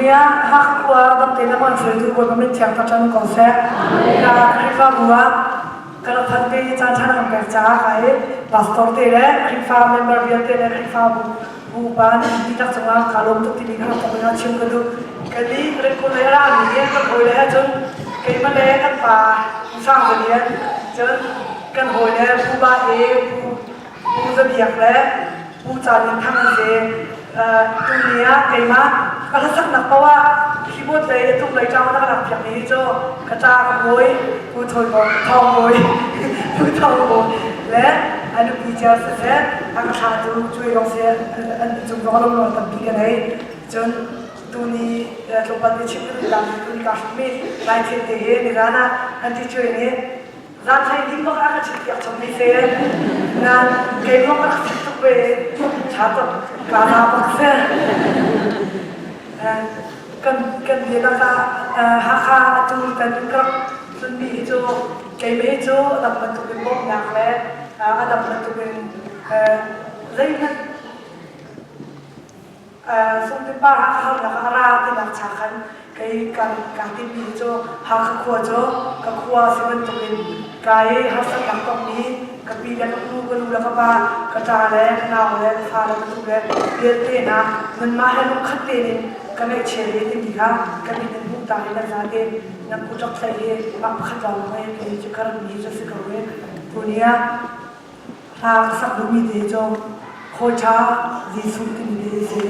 Tuni ah Hakha khua dam tein a hman hruaitu Bawipa min thiang thangṭhat ko seh. Ka Khrihfabu ah ka rak phanh ve i caan ṭha na kan pek caah ka i pastor te le Khrihfa member vialte le Khrihfabu bu upa nan dihlak cungah kaa lawm tuk timi kha rak in chim ka duh. Kan nih Rinkhun lei a rami hi kan hawile he cun keimah le kan pa Pu Sang Za Lian cun kan hawile Pu Ba E, Pu Pu Za Biak le Pu Ca Lian Thang an si. Tuni ah keimah ka hlasaknak paoh ah keyboard lei a tuk lei ṭang na ka lak piakmi hi cu ka ṭa ka bawi Pu Thawi Thawng Bawi Pu Thawng Bawi le a nupi cia siseh a ka thlatu cuai lawng si an cung zong lawmhnak tampi ka nei. Cun tuni tlawmpal te chim ka duh lang tuni kaa hrukmi Lai thil te hi nizan ah an ti cuai nih Zaanghlei ding bak a ka chimpiak chommi si. Nain keimah ka rak fik tuk ve ṭha tuk ka la bak si. Kan kan dihlak ah Hakha atu kan ka rak tlunmi hi cu keimah hi cu a dang bantukin bawmhnak le a dang bantukin zeihmanh Sungtinpar Hakha harnak a ra tinak cha khan kei ka kaa timmi cu Hakha khua cu ka khua si bantukin ka i harsatnak tongmi ka pi le ka pu ka nu le ka pa ka ṭa le ka nau le ka fa le ka tu le vialte hna nanmah he lungkhat tein ka ngaihchia ve timi kha ka min in hmuh ta i nan zate nan kut rak tlaih hi mah pakhat lawng hei kei cu ka ratmi cu si ko i tuni ah Hla ka sak duhmi te cu Hawi ṭha Jesuh timi te a si.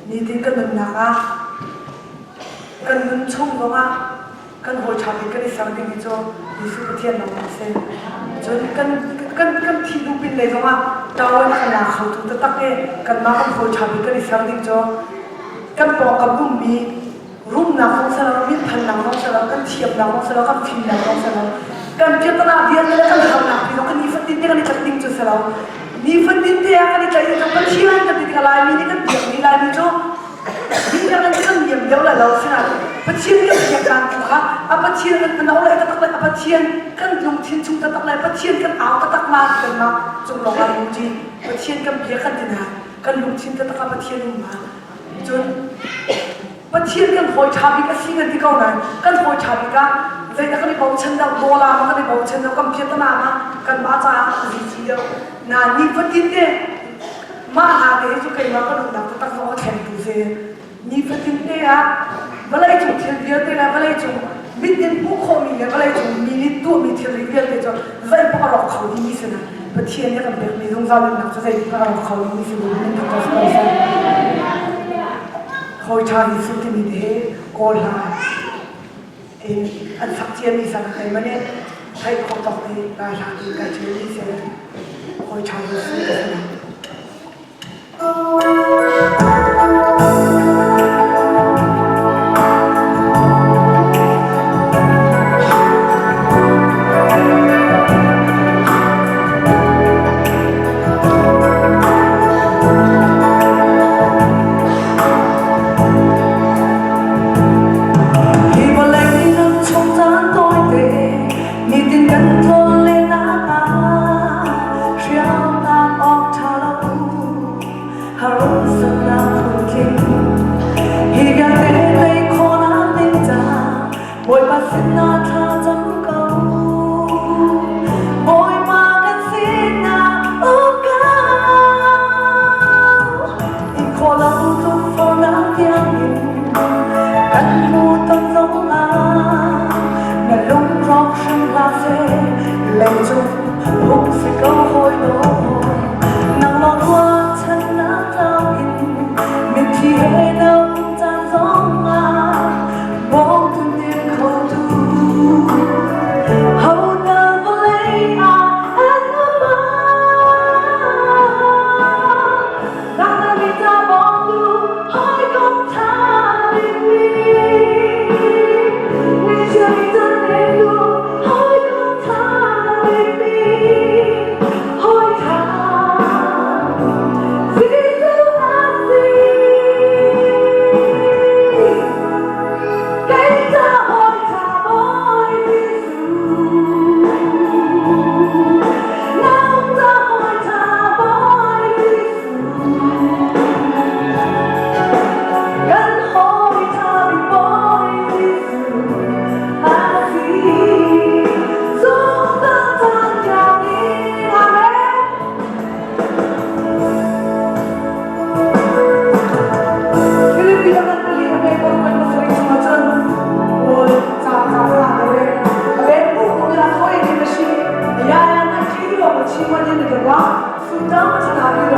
Nitin kan nunnak ah kan nun chung zongah kan hawi ṭha bik kan i ser dingmi cu Jesuh Pathian lawng a si. Cun kan kan kan thih hnu pin lei zongah ṭawan a kan la khotu taktak i kanmah kan hawi ṭha bik kan i ser ding cu kan pawngkam ummi rumnak zong si lo, minthannak zong si lo, kan thiamnak zong si lo, kan fimnak zong si lo, kan piatana vialte le kan harnak pi zong kan nifatin te kan i tlaih ding cu si lo. Nifatin te ah kan i tlaih cu Pathian kan ti tikah Laimi nih kan biakmi Laimi cu mi kan an kan niam deuh lai lo sinain Pathian kan biak dan tu kha a Pathian kan ano le taktak le a Pathian kan lungthin chung taktak le Pathian kan au taktak ma kanmah cung lawng ah lungṭi Pathian kan biak kan ti na kan lungthin taktak ah Pathian um ma Cun Pathian kan hawi ṭha bik a si kan ti ko nain kan hawi ṭha bik ah zeidah kan i bochan deuh, bawla ma kan i bochan deuh, kan piatana ma kanmah caah a zici deuh. Na nifatin te mah hna te hi cu keimah ka nunnak taktak zong a thlengtu si. Nifatin te ah vawlei cung thil vialte le vawlei cung mit in hmuh khawhmi le vawlei cung mi nih tuahmi thilri vialte cu zeipaoh a rawk kho dihmi si na Pathian nih a kan pekmi zungzal nunnak cu zeitin a rawk kho dihmi si min thang ko seh. Hawi ṭha Jesuh timi te hi kawl hna in an sak ciami sang keimah nih theih khawh tawk i lai hla ti kai ṭialmi si hawi ṭha Jesuh ka si. Hi vawlei nun chung caan tawite nitin kan tlawn len ah hriamnam awk ṭha lo harsatnak phuntling hi vialte tei khawhnak ding ca Bawipa sinah thla cam ko. Bawipa kan sinah um ko. In khawh lo tukforhnak tiangin kan hmu ton zongah na lungrawk hrim hlah seh leicung hung si ko hawi law nangmah ruahchannak thawngin mitthli he na um caan zongah bawmtu dir khotu hodah vawlei ah an um ah mi ca bawmtu hawikom ṭha bikmi ni chan tu hawikom ṭha bikmi hawi ṭha. 苏张是哪里的？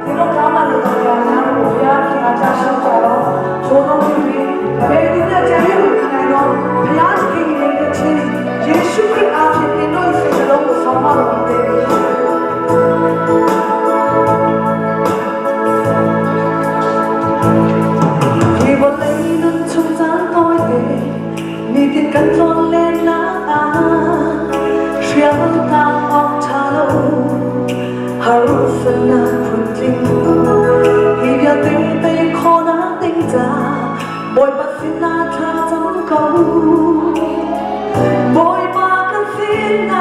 你都长满了呀，然后我呀，听阿家说着了，说东西，每个人家有那个，他呀是给你的亲，耶稣基督阿天的诺是龙我上马的。Hi vawlei nun chung caan tawite nitin kan tlawnlennak ah hrial taak awk ṭha lo harsatnak phuntling hi vialte tei khawhnak ding ca Bawipa sinah thlacam ko. Bawipa kan sinah.